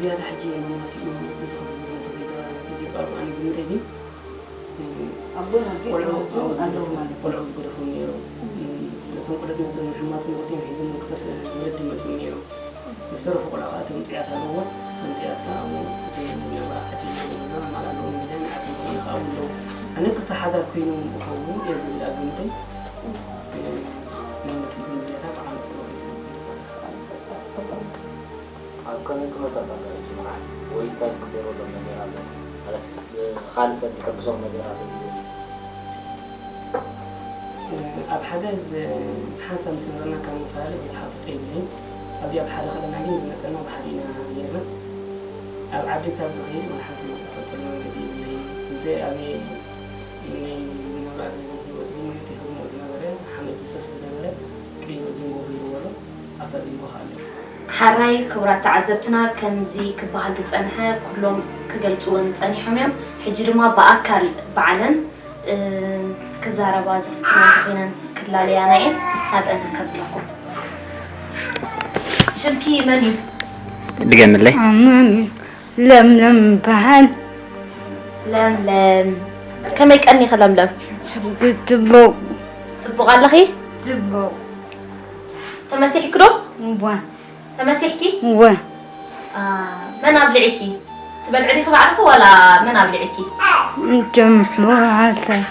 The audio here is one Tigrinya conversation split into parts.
ዝያዳ ሕጂ መመሲኡ እዚ ክዝብር እንተዘይተባህለ እንተዘይቃሉ ኣነ ግምተይ ግን ኣቦ ሃገር ቆልዑ ኣለዉ ኣብኡ ኣለዉ ዝገደፉ- ማለት እዩ። ቆልዑ ዝገደፉ ነይሩ። እም፣ እቶም ቆልዑ ድማ እቶም ሕማት ንብረቶም ሒዞም ክተስ ወለዲ ይመፅኡ ነይሩ። ዝተረፉ ቆልዑ ከዓ እቶም ጥያት ኣለዎ። እቶም ጥያት ከዓ ኣብኡ እቲ ናብራ ዓዲ ኣለዎ። እዛ ማል ኣለዎ ሚዳ ንዓቶም ከማን ከዓ ኣለዉ። ኣነ ክልተ ሓዳር ኮይኖም ክኸውን እየ ዝብል ኣብ ግምተይ። እም፣ መመሲኡ ግን ዝያዳ ብዓመት ቆልዑ እዩ። ኣብ ከመይ ኩነታት ኣሎ ሕጂ መርዓ? ወይ እንታይ ዝግበረሎም ነገር ኣሎ? ማለት ብኻልእ ሰብ ዝሕግዞም ነገር ኣሎ ድዩ? ኣብ ሓገዝ ሓንሳብ ምስ ነበርና ካብ ምፈላለ ብዙሕ ኣፍልጦ የብለይን። ኣብዚ ኣብ ሓደ ከለና ግን ዝመጸና ብሓደ ኢና ነይርና። ኣብ ዓዲ ካብ ዝኸይድ ወላ ሓንቲ ዝፈልጠሉ መንገዲ የብለይን። እንተ ኣበይ ናይ ዝነበራ ገንዘብ ህይወት ግን ነቲ ህድሞ ዝነበረ ሓመድ ዝፈስስ ዝነበረ ቀይሩ ዚንጎ ገይርዎ ኣሎ። ኣብታ ዚንጎ ከኣ ኣሎ። ሓራይ ክቡራት ተዓዘብትና፣ ከምዚ ክበሃል ዝጸንሐ ኩሎም ክገልጽወን ጸኒሖም እዮም። ሕጂ ድማ ብኣካል ባዕለን፣ እ፣ ክዛረባ ዝፍትና እንተኾይነን ክላለያና እየን። ናብአን ከብለኩም። ሽምኪ መን እዩ? ድገምለይ። ኣመን። ለምለም በሃል። ለምለም፣ ከመይ ቀኒኺ ለምለም? ጽቡቕ። ጽቡቕ ኣለኺ? ጽቡቕ። ተመሲሕኪ ዶ? እወ። ተመሲሕኪ? እወ። አ፣ መን ኣብሊዒኪ? ትበልዒ ዲኺ ባዕልኺ ዋላ መን ኣብሊዒኪ? እቶም ኣሕዋተይ።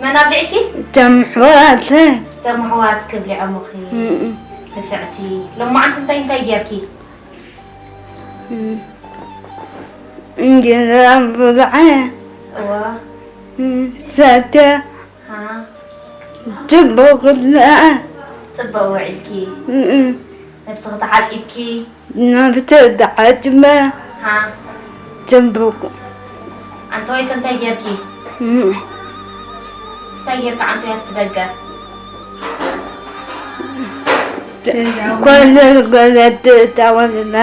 መን ኣብሊዒኪ? እቶም ኣሕዋተይ። እቶም ኣሕዋትኪ ኣብሊዖምኺ። እም። ንፍዕቲ። ሎማዓንቲ እንታይ እንታይ ጌርኪ? እም። እንጀራ ብልዐ። እዋ። እም፣ ሰተ። ሃ። ጽቡቕ ክልኣ። ጽቡቕ ውዒልኪ። እም። ነብስኺ ተሓጺብኪ። ነብሰ ተሓጺበ። ሃ። ጽቡቕ። ኣንተ ወይ ከ እንታይ ጌርኪ? እም። እንታይ ጌርካ ኣንተ ወይ ኣብቲ ደገ? ኮለል ኮለል ትእታወልና።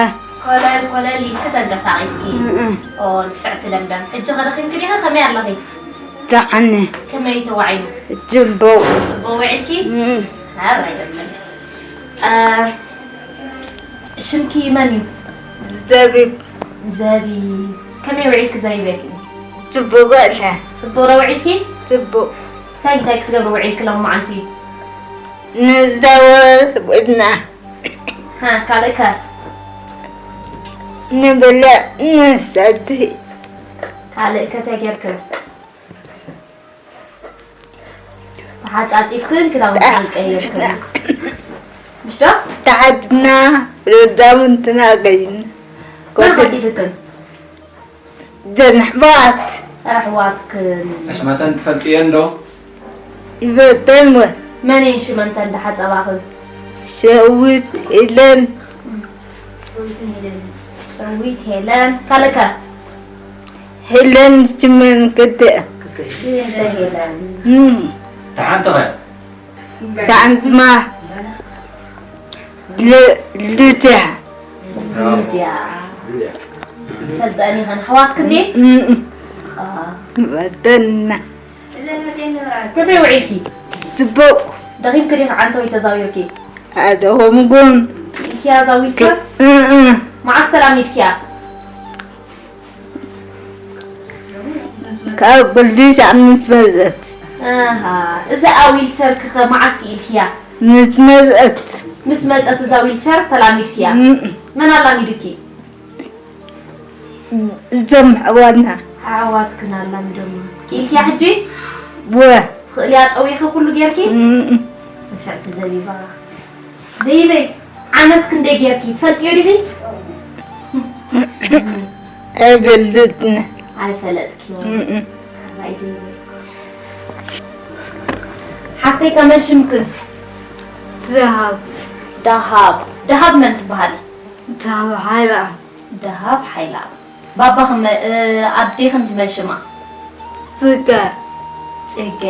ኮለል ኮለል ኢልኪ ተንቀሳቒስኪ። እም። ኦ፣ ንፍዕቲ ለምለም። ሕጂ ከ ደኺምኪ ዲኺ? ከመይ ኣለኺ? ደሓን። ከመይ ተዋዒሉ? ጽቡቕ። ጽቡቕ ውዒልኪ? እም። ኣረ ለምለም። አ፣ ሽምኪ መን እዩ? ዘቢብ። ዘቢብ። ከመይ ውዒልኪ ዘቢበይ? ጽቡቕ ኣለ። ጽቡቕ ዶ ውዒልኪ? ጽቡቕ። እንታይ እንታይ ክትገብሪ ውዒልኪ ሎማዓንቲ? ንዛወር ውዒልና። ሃ፣ ካልእ ከ? ንብልዕ ንሰቲ። ካልእ ከ እንታይ ጌርኪ? ተሓጻጺብክን ክዳውንትክን ቀይርክን። ምሽ ዶ? ተሓትና፣ ክዳውንትና ቀይርና። መን ሓጺብክን? ዘን ኣሕዋት። ኣሕዋትክን። ኣሽማተን ትፈልጥየን ዶ? ይፈልጠን ወ። መን እየን ሽመንተን ዝሓጸባኽን? ሸዊት፣ ሄለን። ሸዊት፣ ሄለን። ካልእ ከ? ሄለን ሽመን ክልተ። ክልተ ሄለን። እም። ደሓን ተኸ? ደሓን ድማ ል-፣ ልድያ። ልድያ። ትፈልጠን ኢኸን ኣሕዋትክን ድየን? እም። አ። ይፈልጠና። ከመይ ውዒልኪ? ጽቡቕ። ደኺምኪ ዲኺ ዓንተወይ ተዛዊርኪ? ኣደኸምኩም። ኢልኪያ እዛ ዊልቸር? እ፣ እ። መዓስ ተላሚድኪያ? ካብ ክልተ ዓመት መጸት። ኣሃ፣ እዛ ዊልቸር ከ መዓስ ክኢልክያ? ምስ መጸት። ምስ መጸት እዛ ዊልቸር ተላሚድክያ? እም። መን ኣላሚዱኪ? እዞም ኣሕዋትና። ኣሕዋትክን ኣላሚዶማ። ክኢልክያ ሕጂ? ወ። ትኽእልያ ጠዊኺ ኩሉ ጌርኪ? እም። ንፍዕቲ ዘቢባ። ዘይበይ፣ ዓመት ክንደይ ጌርኪ ትፈልጥዮ ዲኺ? ኣይፈልጥን። ኣይፈለጥክዮ። እም። ኣባይ ዘይበይ። ሓፍተይ ከመን ሽምክን? ደሃብ። ደሃብ። ደሃብ መን ትበሃሊ? ደሃብ ሓይላ። ደሃብ ሓይላ። ባባኺ መ-፣ እ፣ ኣዴኺ እንታይ ሽማ? ጽገ። ጽገ።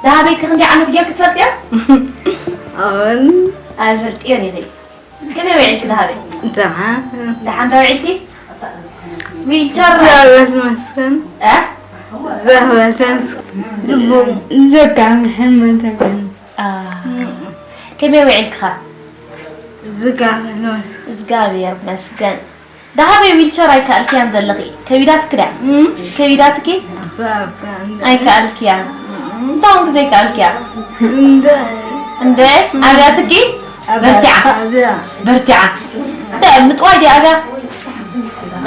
ደሃበይ ከ ክንደይ ዓመት ጌርኪ ትፈልጥዮ? ኣን። ኣይትፈልጥዮን ኢኺ። ከመይ ውዒልኪ ደሃበይ? ደሓን። ደሓን ዶ ውዒልኪ? ዊልቸር። እግዚኣብሔር ይመስገን። እ? እግዚኣብሔር ይመስገን። ጽቡቕ። ዘጋሚ ሕመንተኛ። አ። ከመይ ውዒልኪ ኸ? እግዚኣብሔር ይመስገን። እግዚኣብሔር ይመስገን። ደሃበይ ዊልቸር ኣይከኣልክያን ዘለኺ። ከቢዳትኪ ድያ? እም? ከቢዳትኪ? ኣፋ፣ ኣፋ፣ እንደ-፣ ኣይከኣልክያን። እንታይ ኾንኪ ዘይከኣልክያ? እንደ-፣ እንደ ኣብያትኪ? ኣብያ-፣ በርቲዓ። ኣብያ። በርቲዓ። እንታይ ምጥዋይ ድያ ኣብያ?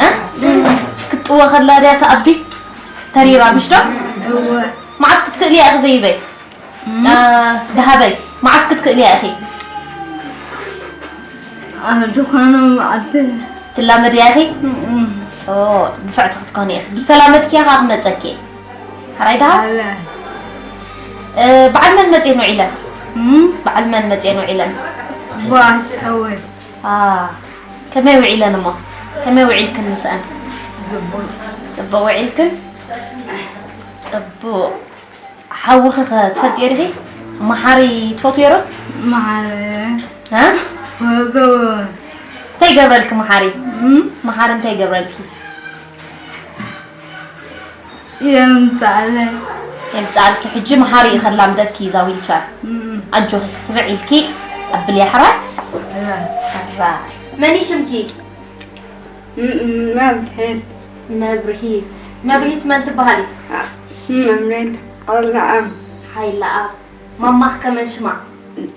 እ? ክትጥወ ከላ ድያ ተኣቢ? ተሪራ ምሽ ዶ? እወ። መዓስ ክትክእልያ ኢኺ ዘይበይ? እም? አ፣ ደሃበይ፣ መዓስ ክትክእልያ ኢኺ? ኣብ ዝኾነ መዓልቲ። ትላመድያ ኢኺ? እም። ኦ፣ ንፍዕቲ ክትኮኒ ኢኺ። ብዝተላመድክያ ኸዓ ክመጸኪ እየ። ሕራይ ደሃ? ኣለ። እ፣ በዓል መን መጺኤን ውዒለን? እም? በዓል መን መጺኤን ውዒለን? ጓል ሓወይ። አ፣ ከመይ ውዒለን እሞ? ከመይ ውዒልክን ምስኣን? ጽቡቕ። ጽቡቕ ውዒልክን? ጽቡቕ። ሓውኺ ኸ ትፈልጥዮ ዲኺ? መሓሪ ትፈትውዮ ዶ? መሓሪ። እ? ፈትዎ። እንታይ ይገብረልኪ መሓሪ? እም? መሓሪ እንታይ ይገብረልኪ? የምጽኣለይ። የምጽኣልኪ። ሕጂ መሓሪ እዩ ከላምደኪ እዛ ዊልቸር። እም። ኣጆኺ፣ ትብዕ ኢልኪ ኣብልያ ሕራይ? ሕራይ። ሕራይ። መን እዩ ሽምኪ? ም-፣ መብርሂት። መብርሂት። መብርሂት መን ትበሃሊ? ኣ-፣ መብርሂት ሓይለኣብ። ሓይለኣብ። ማማኽ ከመን ሽማ?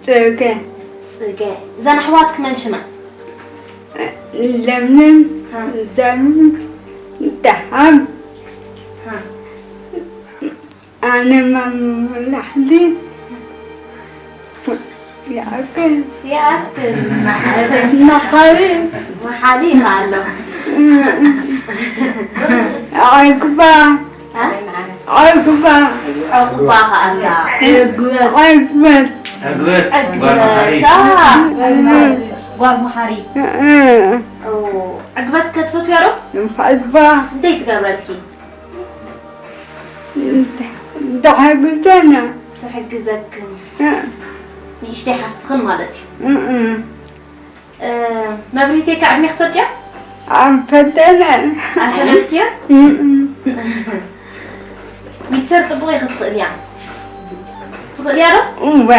ጽገ። ጽገ። እዘን ኣሕዋትክ መን ሽመን? ለምለም፣ ሃ። ዘም፣ ደሃብ። ሃ። ኣነ ማም ላሕሊ ይኣክል። ይኣክል። መሓሪ። መሓሪ ይኸኣሎ። ዐግባ። እ? ዐግባ። ዐግባ ከኣላ። ዕግበት። ዕግበት። ዕግበት። ጓል መሓሪ። ጓል መሓሪ። እ። ኦ፣ ዕግበት ከ ትፈትውያ ዶ? ዐግባ። እንታይ ትገብረልኪ? ትሕግዘና። ትሕግዘክን። እ። ንእሽተይ ሓፍትኽን ማለት እዩ። እ፣ እ። እ፣ መብርሂተይ ከ ዕድሜ ክትፈልጥያ? ኣይፈልጠናን። ኣይፈለጥክያ? እ፣ እ። ዊልቸር ጽቡቕ ኢኺ ትኽእልያ። ትኽእልያ ዶ? እወ።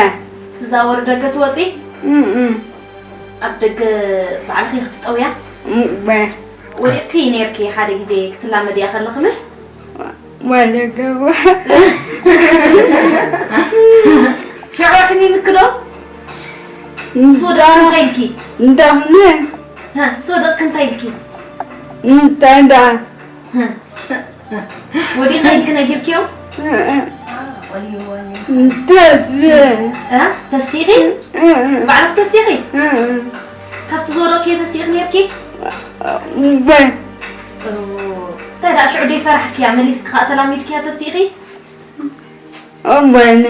ትዛወሪ ደገ ትወጺ? እ፣ እ። ኣብ ደገ ባዕልኺ ክትጠውያ? እወ። ወዲቕኪ ነይርኪ ሓደ ግዜ ክትላመድያ ከለኺ ምሽ? ወለገዋ። ሽዑ ኣሕሚምኪ ዶ? ምስ ወደቕኪ እንታይ ኢልኪ? እንዳኽነ። ሃ፣ ምስ ወደቕኪ እንታይ ኢልኪ? እንታይ ዳ? ሃ። ወዲቐ ኢልኪ ነጊርክዮም? እ፣ እ። እንታይ ትብል? እ? ተሲኺ? እ፣ እ። ባዕልኺ ተሲኺ? እ፣ እ። ካብቲ ዝወደቕክዮ ተሲኺ ነይርኪ? እወ። ኦ፣ እንታይ ደኣ ሽዑ ደይፈራሕክያ? መሊስኪ ከኣ ተላሚድክያ ተሲኺ? እወ፣ ነ።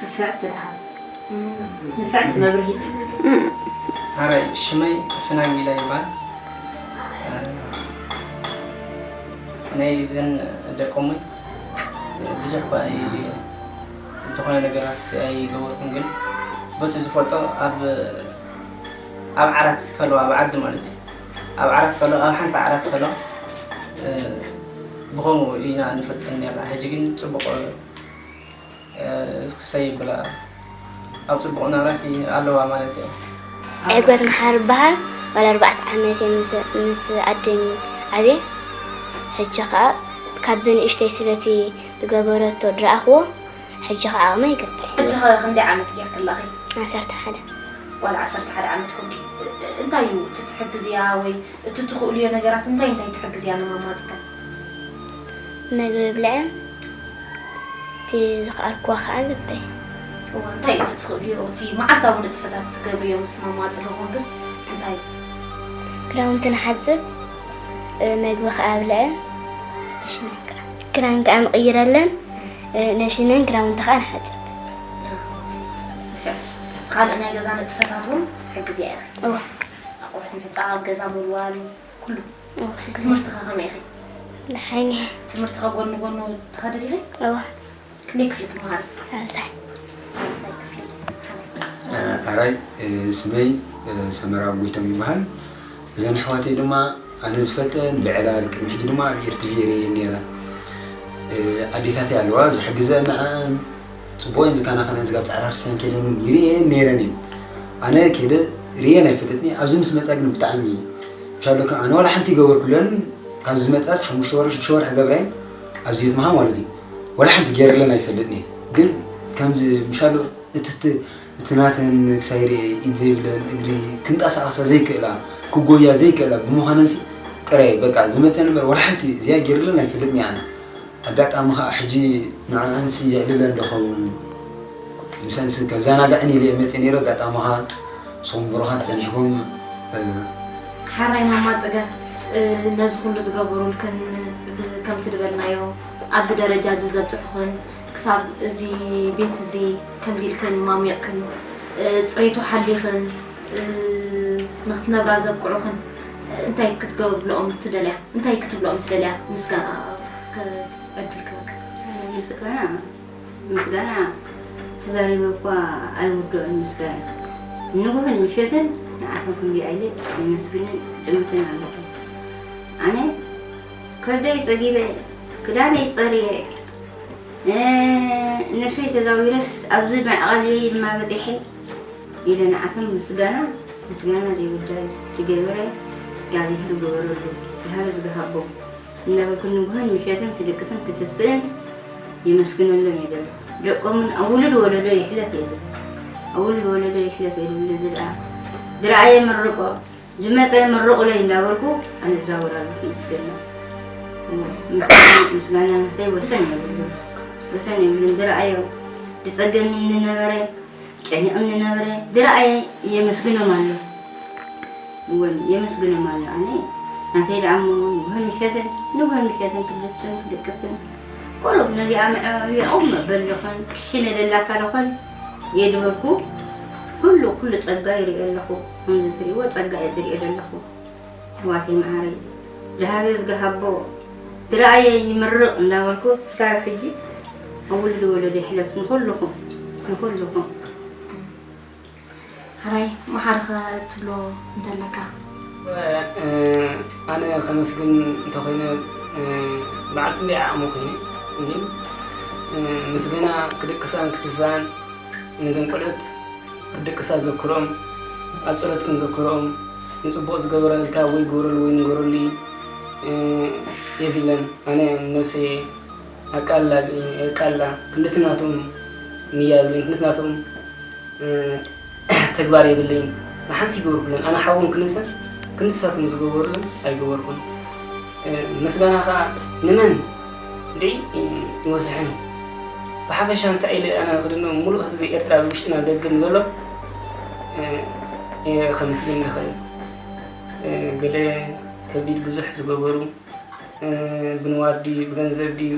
ንፍዕቲ ደሓን። ንፍዕቲ መብርሂት። ኣረ፣ ሽመይ ፍናን ጊላ ይበሃል። ናይ እዘን ደቆመይ ብዙሕ እኳ ኣይ-፣ ዝኾነ ነገራት ኣይገበርኩን፣ ግን በቲ ዝፈልጦ ኣብ፣ ኣብ ዓራት ከለዋ፣ ኣብ ዓዲ ማለት እዩ፣ ኣብ ዓራት ከለዋ፣ ኣብ ሓንቲ ዓራት ከለዋ፣ እ፣ ብኸምኡ ኢና ንፈልጠን ነርና። ሕጂ ግን ጽቡቕ፣ እ፣ ክሰይ ይብላ ኣብ ጽቡቕ ናብራሲ ኣለዋ ማለት እዩ። ዕግበት መሓሪ እበሃል። ጓል ኣርባዕተ ዓመት እየ ምስ፣ ምስ ኣደይ ዓብየ። ሕጂ ኸኣ ካብ ብንእሽተይ ስለቲ ዝገበረቶ ድረኣኽዎ፣ ሕጂ ኸኣ ዓቕመይ ይገብር። ሕጂ ኸ ክንደይ ዓመት ጌርኪ ኣለኺ? ዓሰርተ ሓደ። ጓል ዓሰርተ ሓደ ዓመት ኮንኪ። እ-፣ እ-፣ እንታይ እዩ እቲ ትሕግዝያ ወይ እቲ ትኽእልዮ ነገራት እንታይ እንታይ ትሕግዝያ ንማማ ጽገ? መግቢ ብልዐ፣ እቲ ዝኸኣልክዋ ኸኣ ገብረ። እወ፣ እንታይ እዩ እቲ ትኽእልዮ? እቲ መዓልታዊ ንጥፈታት ትገብርዮ ምስ ማማ ጽገ ኮንክስ እንታይ? ክዳውንቲ ንሓጽብ፣ እ፣ መግቢ ኸኣ ኣብልዐ፣ ነሽነን ከኣ። ክዳን ከኣ ንቕይረለን፣ እ፣ ነሽነን ክዳውንቲ ኸኣ ንሓጽብ። ንፍዕቲ። እቲ ካልእ ናይ ገዛ ንጥፈታት እውን ትሕግዝያ ኢኺ? እወ። ኣቑሑት ምሕጻብ፣ ገዛ ምውልዋል፣ ኩሉ። እወ። ትምህርትኸ ከመይ ኢኺ? ደሓን እየ። ትምህርትኸ ጎኒ ጎኑ ትኸዲ ዲኺ? እወ። ክንደይ ክፍሊ ትመሃሪ? ሳልሳይ። ሳልሳይ ክፍሊ። እ፣ ኣራይ፣ እ፣ ስመይ፣ እ፣ ሰመራ ጎይቶም ይበሃል። እዘን ኣሕዋተይ ድማ ኣነ ዝፈልጠን ብዕላል፣ ቅድሚ ሕጂ ድማ ኣብ ኤርቲቪ እርእየን ነይረ። እ፣ ኣዴታተይ ኣለዋ፣ ዝሕግዘን ንዐኣን ጽቡቕ እየን ዝከናኸነን፣ ዝጋብ ጻዕዳ ክርስትያን ከይደን እውን ይርእየን ነይረን እየን። ኣነ ከይደ ርእየን ኣይፈልጥን እየ። ኣብዚ ምስ መጻ ግን ብጣዕሚ ሻሎ ከ ኣነ ዋላ ሓንቲ ይገበርኩለን። ካብ ዝመጻስ ሓሙሽተ ወርሒ ሽዱሽተ ወርሒ ገብራይ ኣብዚ ቤት መሃ ማለት እዩ። ዋላ ሓንቲ ገይርለን ኣይፈልጥን እየ። ግን ከምዚ ምሻሎ እቲ እቲ ናተን ክሳይ ርኤ ኢድ ዘይብለን እግሪ ክንቀሳቐሳ ዘይክእላ ክጎያ ዘይክእላ ብምዃነን ሲ ጥራይ በቃ ዝመጸን እምበር ዋላ ሓንቲ እዚኣ ገይርለን ኣይፈልጥን እየ ኣነ። ኣጋጣሚ ኸኣ ሕጂ ንዕኣንሲ የዕልለን ዶ ኸውን? ምሰንሲ ከዘናግዐን ኢለ እየ መጽየ ነይረ። ኣጋጣሚ ኸኣ ንስኹም ብሩኻት ጸኒሕኩም፣ እ፣ ሓራይ ማማ ጽገ፣ እ፣ ነዚ ኩሉ ዝገበሩልክን፣ እ፣ ከምቲ ዝበልናዮ ኣብዚ ደረጃ እዚ ዘብጽሑኽን፣ ክሳብ እዚ ቤት እዚ ከምዚ ኢልክን ማሚቕክን፣ እ፣ ጽሬቱ ሓሊኽን፣ እ፣ ንኽትነብራ ዘብቅዑኽን፣ እ፣ እንታይ ክትገብርኦም ትደልያ? እንታይ ክትብልኦም ትደልያ? ምስጋና ዕድል ክህበካ። ምስጋና፣ ምስጋና ተዛሪበ እኳ ኣይውድኦን ምስጋና። ንጉህን ምሸትን ንዓኹም ክንደይ ኣይለ የመስግንን እጥምትን ኣለኹ። ኣነ ከብደይ ጸጊበ፣ ክዳነይ ጸርየ፣ እ፣ ነብሰይ ተዛዊረስ ኣብዚ መዕቐልየይ ድማ በጺሐ። ኢለ ንዓቶም ምስጋና፣ ምስጋና ዘይውዳእ ዝገበረ እግዚኣብሔር ግበረሉ፣ ዝሃበ ዝገሃቦ እናበልኩ ንጉህን ምሸትን ክድቅስን ክትስእን የመስግነሎም እየ ዘለኹ። ደቆምን ኣብ ውሉድ ወለዶ ይሕለፍ እየ ዝብል። ኣብ ውሉድ ወለዶ ይሕለፍ እየ ዝብል እዚ ደኣ ዝረኣየ መርቆ፣ ዝመጸ መርቑለይ እንዳበልኩ ኣነ እዛወር ኣለኹ። ምስጋና፣ ምስጋና፣ ምስጋና ናተይ ወሰን የብሉን፣ ወሰን የብሉን። ዝረኣዮ ዝጸገም ዝነበረ ጨኒቕኒ ነበረ፣ ዝረኣየ የመስግኖም ኣሎ። እወን፣ የመስግኖም ኣሎ። ኣነ ናተይ ደኣ እሞ ንጉህን ምሸትን፣ ንጉህን ምሸትን ክድስን ክድቅስን፣ ቁሩብ ነዚኣ መዕባቢኦም በልኽን ክሽነ ደላታ ደኾን እየ ዝበልኩ፣ ኩሉ፣ ኩሉ ጸጋ ይርኢ ኣለኹ። ከምዚ ትርእይዎ ጸጋ እየ ዝርኢ ዘለኹ። ኣሕዋተይ መዓረይ፣ ዝሃበ ዝገሃቦ፣ ዝረኣየ ይምርቕ እንዳበልኩ ክሳብ ሕጂ ኣብ ውሉድ ወለዶ ይሕለፍ ንኹልኹም፣ ንኹልኹም። ሕራይ መሓርኸ ትብሎ እንተለካ? እ፣ ኣነ ከመስግን እንተኾይነ፣ እ፣ በዓል ክንደይ ዓቕሚ ኮይነ፣ ግን፣ እ፣ ምስጋና ክድቅሳን ክትስኣን ነዞም ቆልዑት ክድቅሳ ዘክሮም፣ ኣብ ጸሎት ክንዘክሮም፣ ንጽቡቕ ዝገበረልካ ወይ ግበረሉ ወይ ንገረሉ፣ እ፣ እየ ዝብለን። ኣነ ነብሰይ ኣቃልላ፣ ኣቃልላ፣ ክንድቲ ናቶም ንያ የብለይን፣ ክንድቲ ናቶም፣ እ፣ ተግባር የብለይን። ንሓንቲ ይገበርኩለን። ኣነ ሓዎም ክንሰን፣ ክንድቲ ንሳቶም ዝገበሩለን ኣይገበርኩን። እ፣ ምስጋና ኸኣ ንመን ድዒ ይወስሕን እዩ። ብሓፈሻ እንታይ ኢለ ኣነ ክድኖ፣ ምሉእ ህዝቢ ኤርትራ ብውሽጥን ኣብ ደገን ዘሎ፣ እ፣ እየ ከመስግን ዝኽእል። እ፣ ገለ ከቢድ ብዙሕ ዝገበሩ፣ እ፣ ብንዋት ድዩ፣ ብገንዘብ ድዩ፣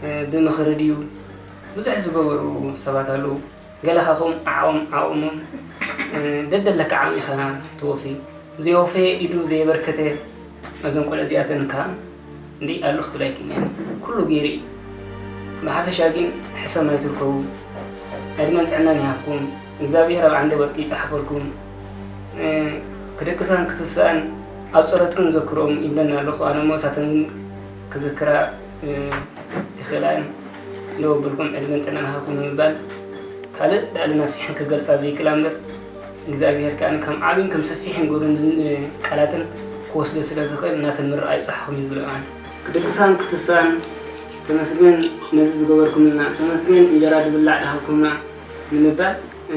እ፣ ብምኽሪ ድዩ፣ ብዙሕ ዝገበሩ ሰባት ኣለዉ። ገለ ካብኦም ዓቕሞም ዓቕሞም፣ እ፣ ደደለካ ዓቕሚ ኢኻ ትወፊ። ዘየወፈየ ኢዱ ዘየበርከተ ነዞም ቆልዑ እዚኣተን ከኣ እንዲ ኣሉ ክብል ኣይክእልን እየ። ኩሉ ገይሩ እዩ። ብሓፈሻ ግን ሕሰም ኣይትርከቡ። ዕድመን ጥዕናን ይሃብኩም። እግዚኣብሔር ኣብ ዓንደ ወርቂ ይጽሓፈልኩም። እ፣ ክድቅሳን ክትስኣን ኣብ ጸሎት ግን ዘክርኦም ይብለና ኣለኹ። ኣነ እሞ እሳተን ግን ክዝክራ፣ እ፣ ይኽእላ እየን። ደው ኣበልኩም ዕድመን ጥዕናን ሃብኩም ንምባል ካልእ ልዕልና ስፊሕን ክገልጻ ዘይክእላ እምበር፣ እግዚኣብሔር ከኣ ከም ዓብይን ከም ሰፊሕን ገይሩ ቃላትን ክወስዶ ስለ ዝኽእል፣ እናተን ምርቓ ይብጽሓኹም እዩ ዝብል ኣነ። ክድቅሳን ክትሳን ተመስገን፣ ነዚ ዝገበርኩምልና ተመስገን፣ እንጀራ ዝብላዕ ዝሃብኩምና ንምባል፣ እ፣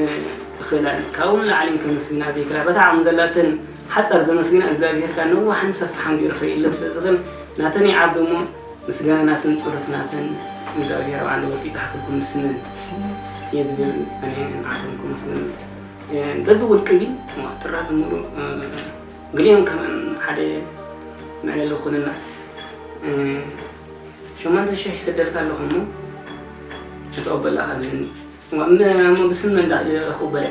እኽእል ኣነ። ካብኡ ንላዕሊ ከመስግና ዘይክእላ፣ በታ ዓቕሚ ዘላተን ሓጻር ዘመስግና እግዚኣብሔር ከኣ ነዋሕን ሰፋሕን ገይሩ ክርእየለን ስለ ዝኽእል፣ ናተን ይዓቢ እሞ፣ ምስጋና ናተን ጸሎት ናተን እግዚኣብሔር ኣብ ዓንደ ወርቂ ይጽሓፈልኩም ብስመን እየ ዝብል። ኣነ ንዓቶም ከመስግን፣ እ፣ በብውልቂ ግን፣ እሞ ጥራዝ ምሉእ፣ እ፣ ገሊኦም ከማን ሓደ መዕለሊ ክኾነናስ፣ እ፣ ሸሞንተ ሽሕ ይሰደልካ ኣለኹ እሞ፣ ንተቐበላ ካብ ዝህኒ። እሞ፣ እሞ ብስም መን ዳ ክቕበለ?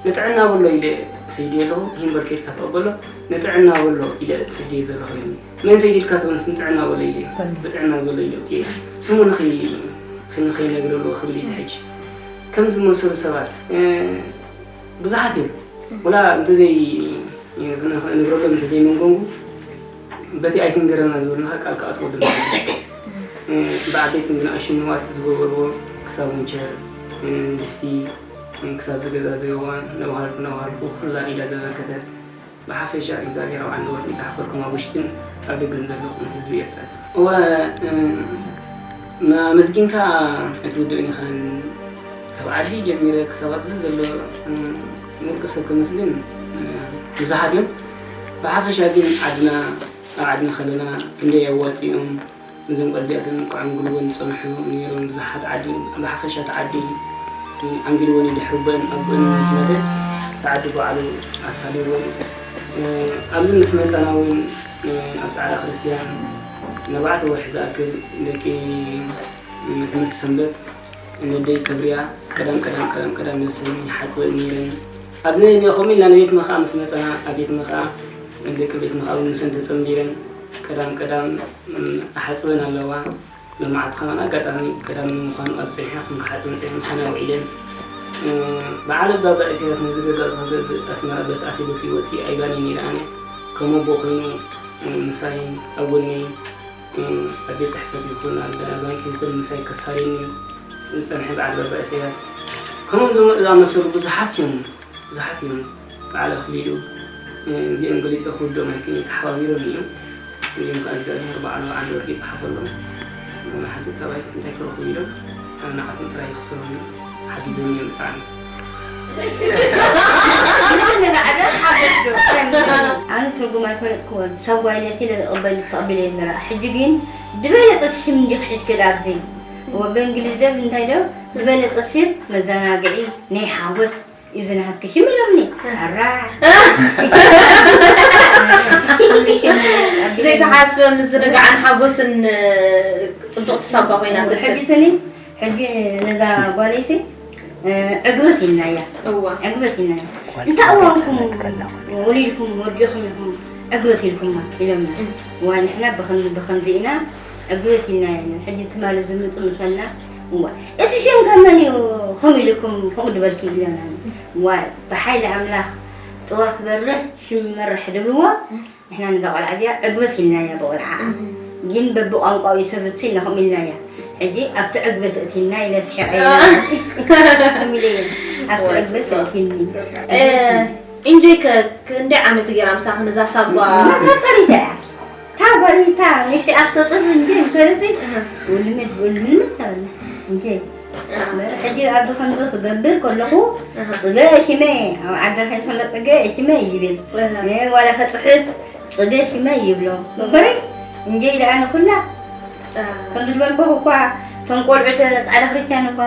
ንጥዕና በሎ ኢለ ሰይድየ ኣለኹ። ሂምበር ከይድካ ተቐበሎ። ንጥዕና በሎ ኢለ ሰይድየ ዘለኹ ኢሉኒ። መን ሰይድልካ ትብልስ ንጥዕና በሎ ኢለ። ብጥዕና በሎ ኢለ ኣውፅኤ። ስሙ ንኸይ-፣ ንኸይነግረሉ ክብል እዩ ዝሕጅ። ከም ዝመሰሉ ሰባት፣ እ፣ ብዙሓት እዮም። ወላ እንተዘይ-፣ ንግረሎም እንተዘይመንጎንጉ፣ በቲ ኣይትንገረና ዝበሉኻ ቃል ክኣትወሉ ንኽእል። እ፣ ብዓበይትን ብንኣሽቱን ንዋት ዝገበርዎ ክሳብ ዊንቸር፣ እ፣ ሊፍቲ፣ እ፣ ክሳብ ዝገዛዘይዋ ነባህልኩ፣ ነባህልኩ፣ ኩላ ኢዳ ዘበርከተት፣ ብሓፈሻ እግዚኣብሔር ኣብ ዓንዲ ወርቂ ዝሓፈርኩም ኣብ ውሽጥን ኣብ ደገን ዘለኹም ህዝቢ ኤርትራ። እወ፣ እ፣ ኣመስጊንካ ኣይትውድእን ኢኻን። ካብ ዓዲ ጀሚረ ክሳብ ኣብዚ ዘሎ፣ እ፣ ውልቂ ሰብ ከመስግን፣ እ፣ ብዙሓት እዮም። ብሓፈሻ ግን ዓድና፣ ኣብ ዓድና ከለና ክንደይ ኣዋጺኦም፣ እዞም ቀዚኣትን ከዐንግልወን ዝጸንሑ ነይሮም። ብዙሓት ዓዲ፣ ብሓፈሻ እቲ ዓዲ ኣንጊልወን እዩ። ድሕሪ ኣቦን ኣቦን ምስ መተ፣ እቲ ዓዲ ባዕሉ ኣሳዲርዎ እዩ። እ፣ ኣብዚ ምስ መጻና እውን፣ እ፣ ኣብ ጻዕዳ ክርስትያን ንኣርባዕተ ወርሒ ዝኣክል ደቂ፣ እ፣ ትምህርቲ ሰንበት ነደይ ከብርያ ቀዳም ቀዳም ቀዳም ቀዳም ነብሰን ይሓጽበን ነይረን። ኣብዚ ን-፣ ከምኡ ኢልና ንቤት መኽኣ ምስ መጻና፣ ኣብ ቤት መኽኣ ደቂ ቤት መኽኣ እውን ምስን ተጸንቢረን ቀዳም ቀዳም፣ እ፣ ኣሓጽበን ኣለዋ። ሎማዓንቲ ከማን ኣጋጣሚ ቀዳም ንምዃኑ ኣብ ጽንሐ ከም ክሓጽበን ጸኒሐ ምሳና ውዒለን። እ፣ በዓል ኣባባ ኢሳያስ ነዚ ገዛ እዚ ክገዝእ ኣስመራ በት ኣኺሉ ይወጽእ ኣይባን ነይረ ኣነ። ከም ኣቦ ኮይኑ፣ እ፣ ምሳይ ኣብ ጎነይ፣ እ፣ ኣብ ቤት ጽሕፈት ይኹን ኣብ ባንኪ ይኹን ምሳይ ከሳርየኒ ዝጸንሐ በዓል ኣባባ ኢሳያስ። ከምኡ ዝመ-፣ ዝኣመሰሉ ብዙሓት እዮም። ብዙሓት እዮም። በዓል ኣኽሊሉ፣ እ፣ እዚኦም ገሊጸ ክውድኦም ኣይክእልን፣ ተሓባቢሮም እዮም። እዚኦም ከኣ እግዚኣብሔር ባዕሉ ዓንዲ ወርቂ ይጽሓፈሎም። ሓንቲ ካባይ እንታይ ክረኽቡ ኢሎም፣ ኣብ ንዓቶም ጥራይ ይኽሰቦም እዮም። ሓጊዞም እዮም ብጣዕሚ። መጀመርያ ሓደ ሓጎስ ዶ? ኣነ ትርጉም ኣይፈለጥክዎን። ሳጓ ኢለ ሲለ ዝቕበል ተቐቢለ እየ ዘረኣ። ሕጂ ግን ዝበለጸ ሽም እንዲኺ ሒዝኪ ኣብዚ። እወ፣ ብእንግሊዝ ደብ እንታይ ዶ? ዝበለጸ ሽም መዘናግዒ ናይ ሓጎስ እዩ ዝናሃትኪ ሽም ኢሎምኒ። ኣራ። ዘይተሓስበ ምዝንጋዕን ሓጎስን ጽቡቕቲ ሳጓ ኮይና ትርከብ። ሕጂ ስኒ፣ ሕጂ ነዛ ጓለይሲ፣ እ፣ ዕግበት ኢልናያ። እዋ። ዕግበት ኢልናያ። እንታይ እዋንኩም ወሊድኩም ወዲኹም ኢኹም ዕግበት ኢልኩማ ኢሎምና። እም። እዋ፣ ንሕና ብኸምዚ ብኸምዚ ኢና ዕግበት ኢልናያ። ሕጂ ትማሊ ዝምጽእ ምሰልና፣ እዋ፣ እቲ ሽም ከመን እዩ ከምኡ ኢልኩም ከምኡ ዝበልኪ ኢሎና። እዋ፣ ብሓይሊ ኣምላኽ ጥዋ ክበርህ ሽም ይመርሕ ድብልዎ። እም። ንሕና ነዛ ቆልዓ እዚኣ ዕግበት ኢልናያ ብቆልዓ። እም። ግን በብቋንቋኡ ይሰብት ኢልና ከምኡ ኢልናያ። ሕጂ ኣብቲ ዕግበት እቲና ኢለ ስሒቐ። አ። ኢለ። ከምኡ ኢለ እየ። ኣብቲ ወይ ዕግበት ጽቡቕ። እቲኒ። እ፣ ኢንጆይ ከ ክንደይ ዓመት ገይራ ምሳኺ ነዛ ሳጓ? መፈጠሪታ እያ። እታ ጓል እታ ንእሽተይ ኣብ ተጥሪ እንጂ ምስ በለተይ እህ። ወልመድ፣ ወልመድ ተበልና። እንጂ እህ። ሕጂ ኣብዚ ከምዚ ክገብር ከለኹ እህ። ጽገ ሽመ፣ ኣብ ዓዲ ከይፈለጥ ጽገ ሽመ ይብል። እህ። እ፣ ዋላ ከጽሕፍ ጽገ ሽመ ይብሎ። እህ። እምበረይ እንጂ ደኣ ንኹላ እህ። ከም ዝበልኩ እኳ እቶም ቆልዑ ተ-፣ ጻዕዳ ክርስትያን እኳ፣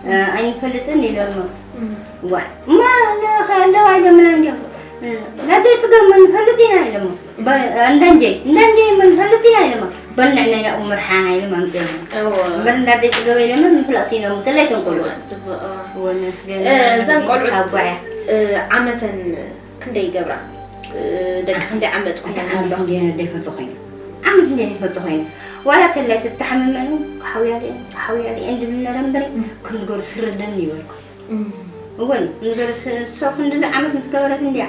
እ፣ ኣይንፈልጥን ኢሎሞ። እም። ዋይ፣ እማ፣ ን-፣ ከ-፣ ኣለዋ ኢሎምና እንዲዮም። እ፣ ናደይ ጽገም ንፈልጥ ኢና ኢሎሞ። በ-፣ እንዳንጀይ፣ እንዳንጀይ እሞ ንፈልጥ ኢና ኢሎሞ። በል ንዕና ኢና እምርሓና ኢሎም ኣምጽኦም። እወ። እምበር እንዳደይ ጽገበ ኢሎሞ ምፍላጥ ኢሎም፣ ስለይ ተንኮሉ። እወ፣ ጽቡቕ፣ እወ። እወ፣ መስገን እ፣ እዘን ቆልዑት፣ ኣጓያ። እ፣ ዓመተን ክንደይ ይገብራ? እ፣ ደቂ ክንደይ ዓመት ኣታ ኮይነን ዓመት ኣለዋ? እንዴ ዘይፈልጦ ኮይኑ። ዓመት እንዴ ዘይፈልጦ ኮይኑ። ዋላ ተላይ ተተሓመመን፣ ክሓውያ ድየን፣ ክሓውያ ድየን ድብል ነረ እምበሪ፣ እም። ክንገሩ ስርደን ይበልኩ። እም። እወን፣ ንገሩ ስ-፣ እሶ ክንድዚ ዓመት ምስ ገበረት እንድያ፣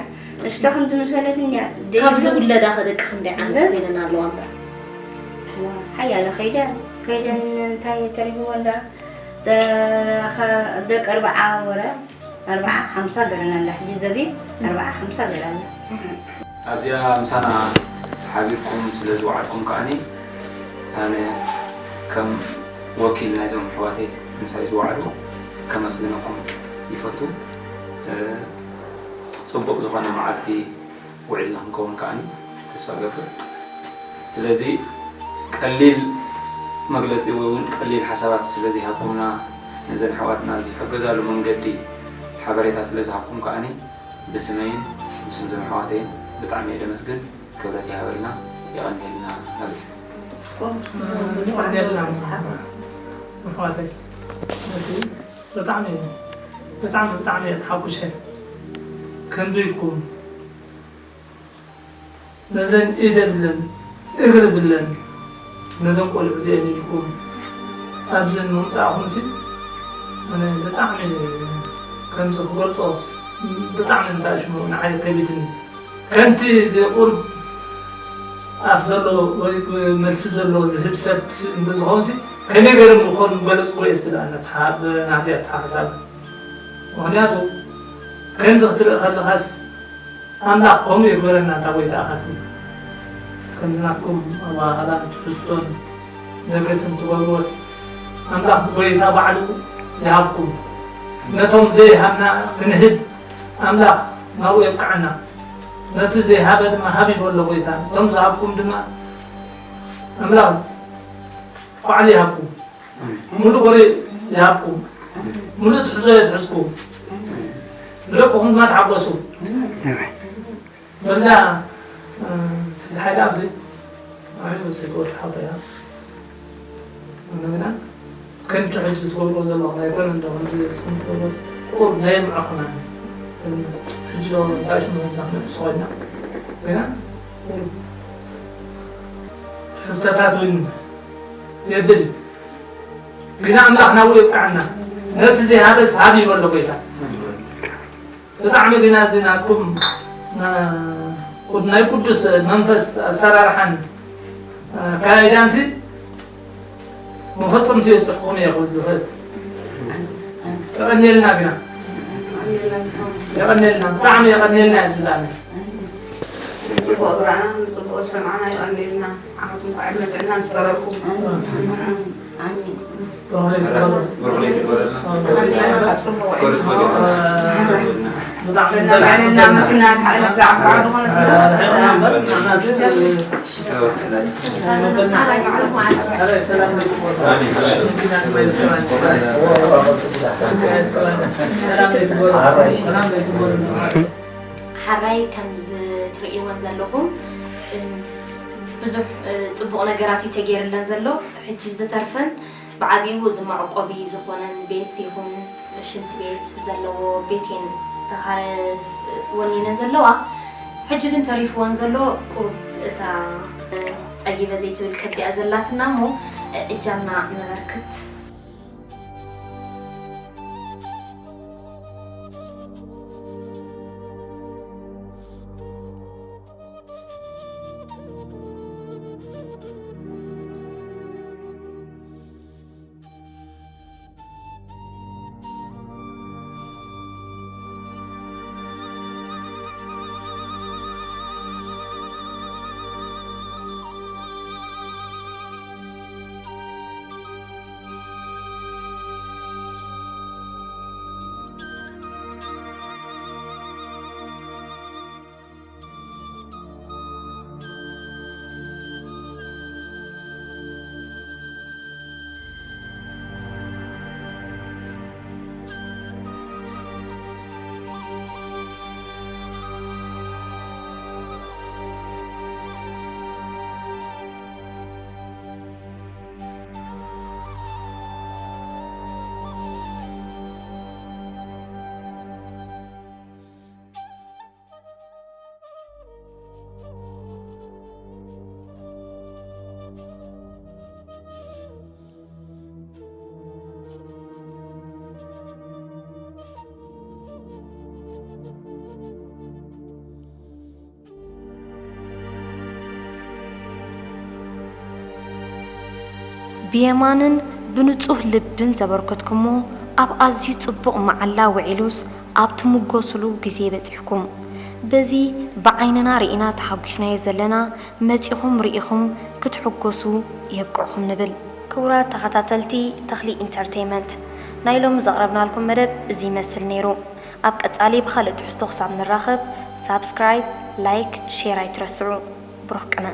እስቶ ክንዲ ምስ በለት እንድያ። ካብ ዝውለዳ ኸ ደቂ ክንደይ ዓመት እም። ኮይነን ኣለዋ እምበር? ዋ፣ ሓያለ ከይደን፣ ከይደን እንታይ ተሪፍዎ እንዳ፣ ደ-፣ ኸ-፣ ደቂ ኣርብዓ ወረ፣ ኣርብዓ ሓምሳ ገረና ኣላ። ሕጂ ዘቢብ ኣርብዓ ሓምሳ ገረና። ኣብዚኣ ምሳና ሓቢርኩም ስለ ዝወዓልኩም ከኣኒ ኣነ ከም ወኪል ናይዞም ኣሕዋተይ ምሳይ ዝወዓሉ ከመስግነኩም ይፈቱ። እ፣ ጽቡቕ ዝኾነ መዓልቲ ውዒልና ክንከውን ከኣኒ ተስፋ እገብር። ስለዚ ቀሊል መግለጺ ወይ እውን ቀሊል ሓሳባት ስለ ዘይሃብኩምና፣ ነዘን ኣሕዋትና ዝሕገዛሉ መንገዲ ሓበሬታ ስለ ዝሃብኩም ከኣኒ ብስመይን ብስም ዘም ኣሕዋተይን ብጣዕሚ እየ ደመስግን። ክብረት ይሃበልና፣ የቐንየልና ነብል። የቐንየልና ኣሕዋተይ። እዚ ብጣዕሚ፣ ብጣዕሚ፣ ብጣዕሚ እየ ተሓጉሰ። ከምዚ ኢልኩም ነዘን ኢድ የብለን እግሪ የብለን ነዘን ቆልዑ እዚአን ኢልኩም ኣብዘን ምምፃእኹምሲ ኣነ ብጣዕሚ ከምዚ ክገልፆስ ብጣዕሚ እንታይ ሽሙ ንዓይ ከቢድኒ። ከምቲ እዚ ቁሩብ ኣፍ ዘለዎ ወይ መልሲ ዘለዎ ዝህብ ሰብ እንተዝኾንሲ ከመይ ገይረ ምኾን ምገለፅኩ እየ ዝብል ኣነ ኣተሓ-፣ ናተይ ኣተሓሳስባ። ምኽንያቱ ከምዚ ክትርኢ ከለኻስ ኣምላኽ ከምኡ ይግበረና። እታ ጎይታ ኣኻትኩም ከምዚ ናትኩም ኣዋሃላን ትሕዝቶን ደገፍን ትገብርዎስ ኣምላኽ ጎይታ ባዕሉ ይሃብኩም። ነቶም ዘይሃብና ክንህብ ኣምላኽ ናብኡ የብቅዓና። ነቲ ዘይሃበ ድማ ሃብ ይበሎ ጎይታ። እቶም ዝሃብኩም ድማ ኣምላኽ ባዕሉ ይሃብኩም። ሙሉእ ወረ ይሃብኩም። ሙሉእ ትሕዞ የትሕዝኩም። ብደቅኹም ድማ ተሓጎሱ። በዛ ሓይዳ ኣብዚ ኣይ ወሰድ ወርሓ በያ። ንግና ከምቲ ሕጂ ትገብሮ ዘለኹም ኣይኮነን ዶ ከምዚ ንስኹም ትገብሮ ቁሩብ ናይ ምዕኹና። ሕጂ ዶ እንታይ ሽሙ ንሕዞ ኮይና ግና ቁሩብ ትሕዝቶታት እውን የብል እዩ። ግና ኣምላኽ ናብኡ የብቅዓና። ነቲ ዘይሃበስ ሃብ ይበሎ ጎይታ። ብጣዕሚ ግና እዚ ናትኩም ናይ ቅዱስ መንፈስ ኣሰራርሓን ኣካያይዳንሲ መፈጸምቲ የብፅሕኩም እየ ክብል ዝኽእል። የቐንየልና ግና የቐንየልና ብጣዕሚ የቐንየልና እየ ዝብል ኣነ። ንፅቡቅ ዝረኣና ንፅቡቅ ዝሰማዕና የቐንየልና። ዓመት እንኳዕ ዕድመ ጥዕና ንፀረርኩም። ኣብ ፅቡቅ ውዕል እናመሲና ንሓለፍ ዝዓባዓ ዝኾነት ሓራይ ከም ዝትርእይወን ዘለኹም ብዙሕ ፅቡቕ ነገራት እዩ ተገይርለን ዘሎ። ሕጂ ዝተርፈን ብዓብዩ እዚ መዕቆቢ ዝኾነን ቤት ይኹን ሽንቲ ቤት ዘለዎ ቤት እየን ተኻረ ወኒነን ዘለዋ። ሕጂ ግን ተሪፍወን ዘሎ ቁሩብ እታ ፀጊበ ዘይትብል ከብዲኣ ዘላትና እሞ እጃምና ነበርክት። ብየማንን ብንጹህ ልብን ዘበርከትኩሞ፣ ኣብ ኣዝዩ ጽቡቕ መዓላ ውዒሉስ ኣብ ትምጎስሉ ግዜ በጺሕኩም። በዚ ብዓይንና ርኢና ተሓጒስናዮ ዘለና፣ መጺኹም ርኢኹም ክትሕጎሱ የብቅዕኹም ንብል። ክቡራት ተኸታተልቲ ተኽሊ ኢንተርተይመንት፣ ናይ ሎሚ ዘቕረብናልኩም መደብ እዚ ይመስል ነይሩ። ኣብ ቀጻሊ ብኻልእ ትሕዝቶ ክሳብ ንራኸብ፣ ሳብስክራይብ፣ ላይክ፣ ሼር ኣይትረስዑ። ብሩኽ ቅነ።